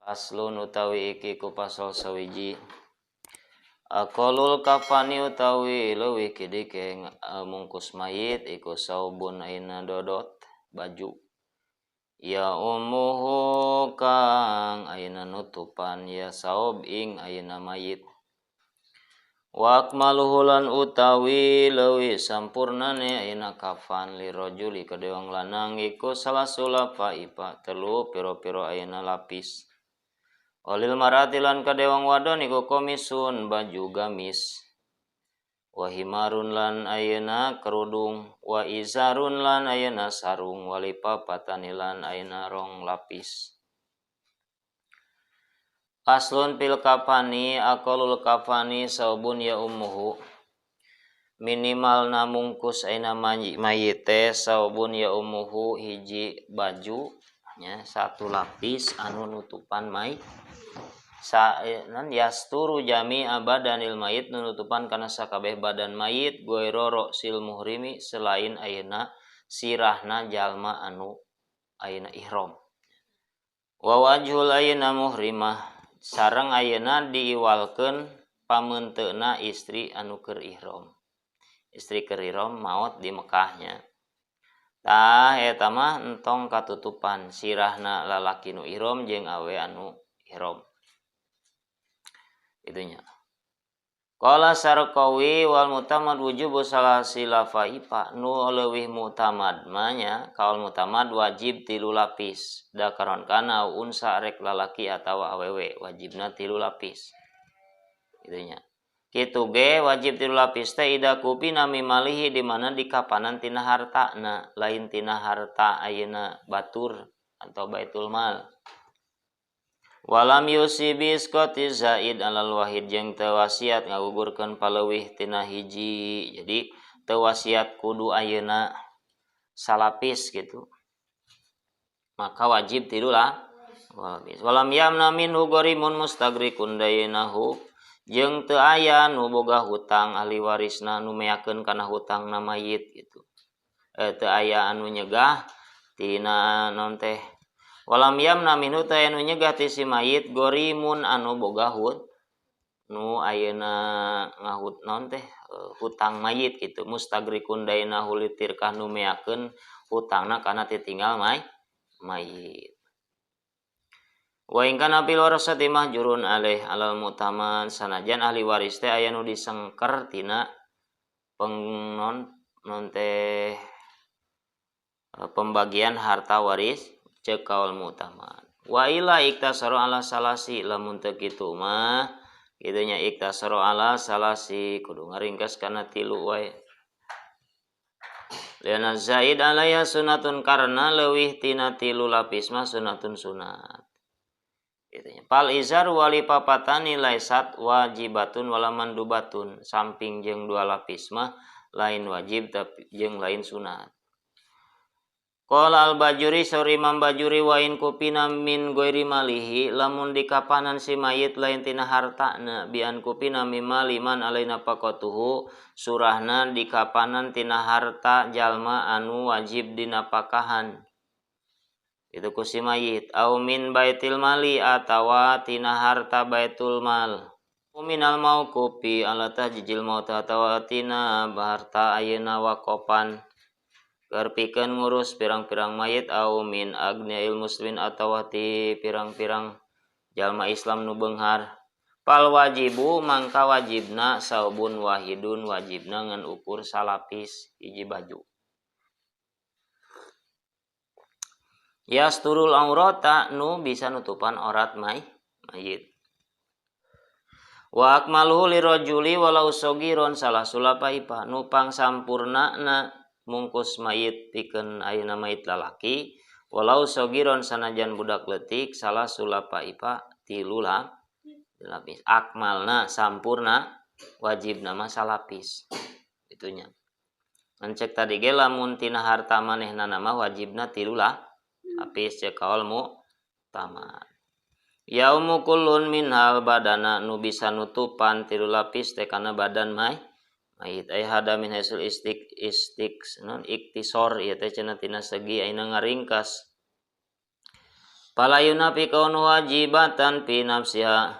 Faslun utawi iki ku pasal sawiji. Aqallul kafani utawi leuwih kidike mungkus mayit iku saubun aina dodot baju. Ya ummuhu kang aina nutupan ya saub ing aina mayit. Wa akmaluhu lan utawi leuwih sampurnane aina kafan lirajuli kadewang wong lanang iku salasula faipa telu piro-piro aina lapis. Walil mar'ati lan kadewang wadon iku komisun baju gamis. Wa himarun lan ayeuna kerudung, wa izarun lan ayeuna sarung, walipapatani lan ayeuna rong lapis. Aslun fil kafani aqallul kafani saubun ya ummuhu. Minimal namungkus ayeuna mayit teh saubun ya ummuhu hiji baju nya satu lapis anu nutupan mayit. Sa yasturu jami abadanil mayit nutupan kana sakabeh badan mayit goiro roksil muhrimi selain ayeuna sirahna jalma anu ayeuna ihram. Wa wajhul ayeuna muhrimah sareng ayeuna diiwalkeun pamenteuna istri anu keur ihram. Istri keur ihram maot di Mekahnya. Tah eta mah entong katutupan sirahna lalaki nu ihram jeung awe anu ihram. Itunya. Qala Sarqawi wal mutamad wujubu salasi lafaipa nu leuwih mutamad mah nya kaul mutamad wajib tilu lapis dakaron kana unsa rek lalaki atawa awewe wajibna tilu lapis. Itunya. Kitu ge wajib tilu lapis teh ida kupina mimalihi di mana dikapanan tina hartana lain tina harta ayeuna batur atau baitul mal. Walam yusi biskoti zaid alal wahid jeung teu wasiat ngagugurkeun paleuwih tina hiji. Jadi teu wasiat kudu ayeuna salapis gitu. Maka wajib tilu lah. Walam yamna minhu gharimun mustagrikun daynahu jeung teu aya nu boga hutang ahli warisna nu meakeun kana hutangna mayit gitu. Teu aya anu nyegah tina non teh. Walam yamna minhu teh anu nyegah ti si mayit gorimun anu boga hut nu ayeuna ngahut naon teh hutang mayit gitu mustagrikun daina hulitirkah nu meakeun hutangna kana titinggal mayit. Wa in kana fil warasati mahjurun alaih alal mutaman sanajan ahli waris teh aya nu disengker tina pengnon non teh pembagian harta waris cek kaul mutaman. Wa ila iktasaru ala salasi lamun teu kitu mah kitu nya iktasaru ala salasi kudu ngaringkas kana tilu wae. Liana zaid alaiha sunatun karena leuwih tina tilu lapis mah sunatun sunat. Kitu nya. Fal izar wali papatani laisat wajibatun wala mandubatun samping jeung dua lapis mah lain wajib tapi jeung lain sunat. Qala al-Bajuri saur Imam Bajuri wa in kupina min ghairi malihi lamun dikapanan si mayit lain tina hartana bian kupina mim mali man alaina paqatuhu surahna dikapanan tina harta jalma anu wajib dinapakahan itu ku si mayit au min baitil mali atawa tina harta baitul mal minal mauqufi ala tajjil maut atawa tina harta ayeuna wakopan garpikeun ngurus pirang-pirang mayit au min agniail muslimin atawa ti pirang-pirang jalma Islam nu beunghar fal wajibu mangka wajibna saubun wahidun wajibna ngan ukur salapis hiji baju yasturul aurata nu bisa nutupan aurat mayit wa akmaluhu lirajuli walau sogiron salah sulapaipa nu pangsampurnana mungkus mayit pikeun ayeuna mayit lalaki walau sogiron sanajan budak leutik salah sulapaipa tilu lapis akmalna sampurna wajibna mah salapis itunya encek tadi ge lamun tina harta manehna mah wajibna tilu lapis cek kaul muktamad yaumu kullun minhal badana nu bisa nutupan tilu lapis teh kana badan mayit ay hada min hasil istik istik non iktisor ieu teh cenah tina segi ayeuna ngaringkas Fala yunafi kaunu wajibatan fi nafsiha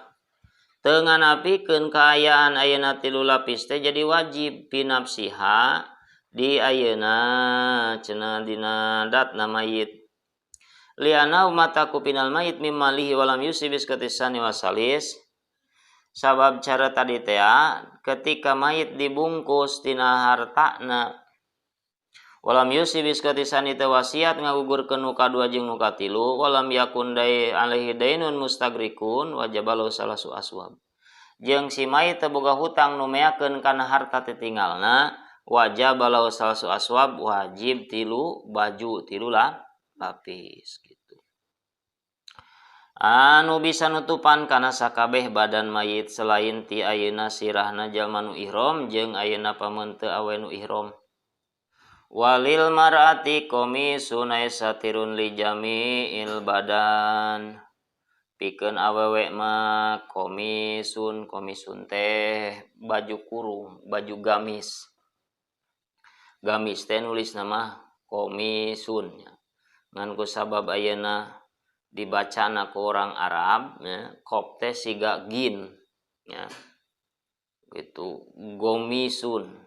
teu nganafikeun kaayaan ayeuna tilu lapis teh jadi wajib fi nafsiha di ayeuna cenah dina datna mayit liana mata kupinal mayit mim malihi walam yusi biskatisani wasalis sabab cara tadi teh ketika mayit dibungkus tina hartana walam yusi biskatisani teh wasiat ngagugurkeun nu kadua jeung nu katilu walam yakun dai alaihi dainun mustagrikun wajabalu salasu aswab jeung si mayit teu boga hutang nu meakeun kana harta titinggalna wajabalu salasu aswab wajib tilu baju tilu lah lapis gitu. Anu bisa nutupan kana sakabeh badan mayit selain ti ayeuna sirahna jalma nu ihram jeung ayeuna pamente awe nu ihram. Walil mar'ati komisun satirun li jami'il badan. Pikeun awewe mah komisun, komisun teh baju kurung, baju gamis. Gamis teh nulis nama komisun. Ngan ku sabab ayeuna dibacana ku orang Arab ya, kop teh siga gin ya. Gitu gomisun.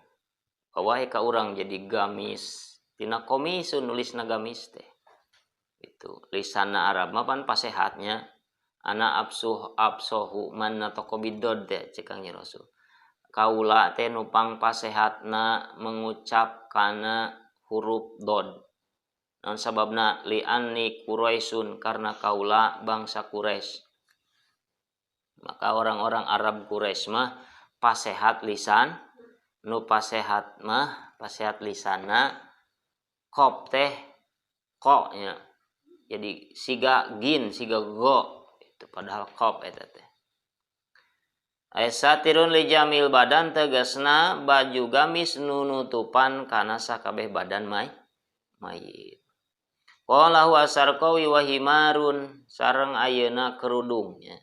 Bawae ka urang jadi gamis. Tina komisun nulisna gamis teh. Gitu. Lisana Arab mah pan pasehatnya ana absuh absohu man natoko bidod teh cek Kangjeng Rasul. Kaula teh nupang pasehatna mengucap kana huruf dod. Non sababna li'anni Quraisyun karena kaula bangsa Quraisy. Maka orang-orang Arab Quraisy mah pasehat lisan, nu pasehat mah pasehat lisana kop teh ko nya. Jadi siga gin, siga go itu padahal kop eta teh. Satirun li jamil badan tegasna baju gamis nu nutupan kana sakabeh badan mayit. Qala huwa sarqawi wa himarun sareng ayeuna kerudungnya.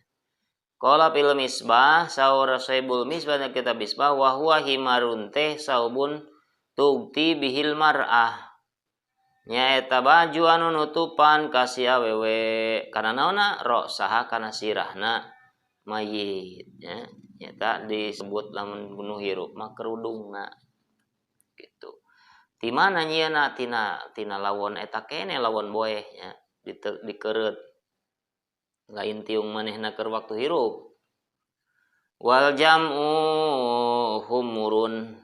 Qala fil misbah saur saibul misbah nya kitab misbah wa huwa himarun teh saubun tugti bihil mar'ah. Nyaeta baju anu nutupan ka si awewe kana naonna roksaha kana sirahna mayit nya. Nyaeta disebut lamun nu hirup mah kerudungna gitu. Di mana nyieuna tina lawon eta kene lawon boeh nya dikereut lain tiung manehna keur waktu hirup wal jam'u humurun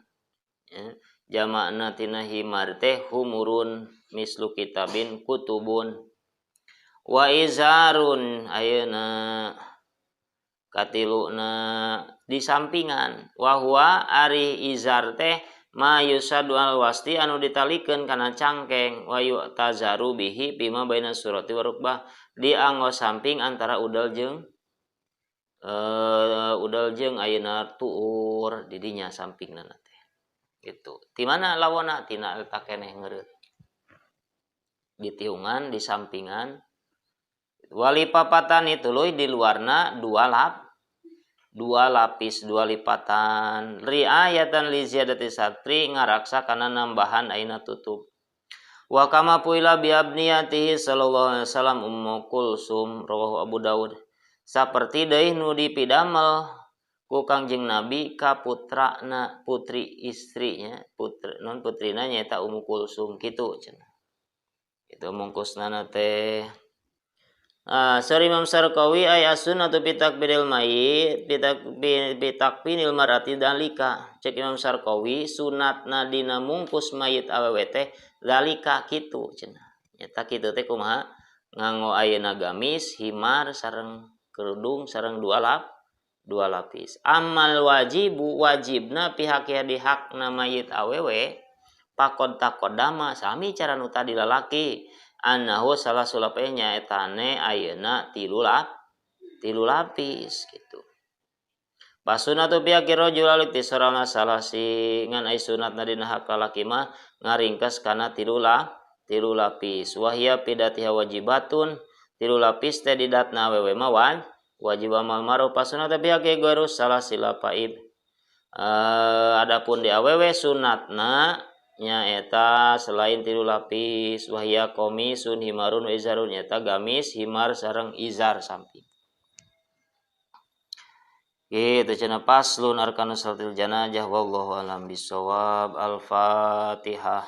ya, jamakna tina himar teh humurun mislu kitabin kutubun wa izarun ayeuna katiluna di sampingan wa huwa ari izar teh ma yusadu al wasti anu ditalikeun kana cangkeng wa yu'tazaru bihi bima baina surati wa rukbah dianggo samping antara udel jeung ayeuna tuur di dinya sampingna teh gitu. Ti mana lawona tina eta keneh ngeureut ditiungan di sampingan wali papatan itu tuluy di luarna dua lapis dua lipatan riayatan li ziyadati satri ngaraksa kana nambahan aina tutup wa kama puila bi abniyatihi sallallahu alaihi wasallam Ummu Kulsum rawahu Abu Daud saperti deui nu dipidamel ku Kangjeng Nabi ka putrana putri istrinya putri non putrina nyaeta Ummu Kulsum kitu cenah itu mungkusna teh. Sari Imam Sarkawi ay as-sunnatu fi takbiril mayit bitakbiril mar'ati dalika. Cek Imam Sarkawi sunatna dina mungkus mayit awewe teh dalika kitu cenah. Nyata kitu teh kumaha? Nganggo ayeuna gamis, himar sareng kerudung sareng dua lapis. Amal wajibu wajibna pihak ya di hakna mayit awewe pakod takodama sami cara nu tadi lalaki. Annahu salah sulapehnya etane ayeuna tilu lapis gitu. Basunatu pihak rajul alik tisorana salah si ngan ai sunatna dina hak lalaki mah ngaringkes kana tilu lapis. Wahia pidatiha wajibatun tilu lapis teh didatna awewe mah wajib amal ma'ruf pasunatu pihak gharu salah silapaib. Adapun di awewe sunatna Nyaeta selain tilu lapis, wahya komisun himarun wa izarun, nyaeta gamis, himar sareng izar samping. Gitu cenah. Faslun arkanu salatil janazah. Wallahu alam bisawab. Al-fatihah.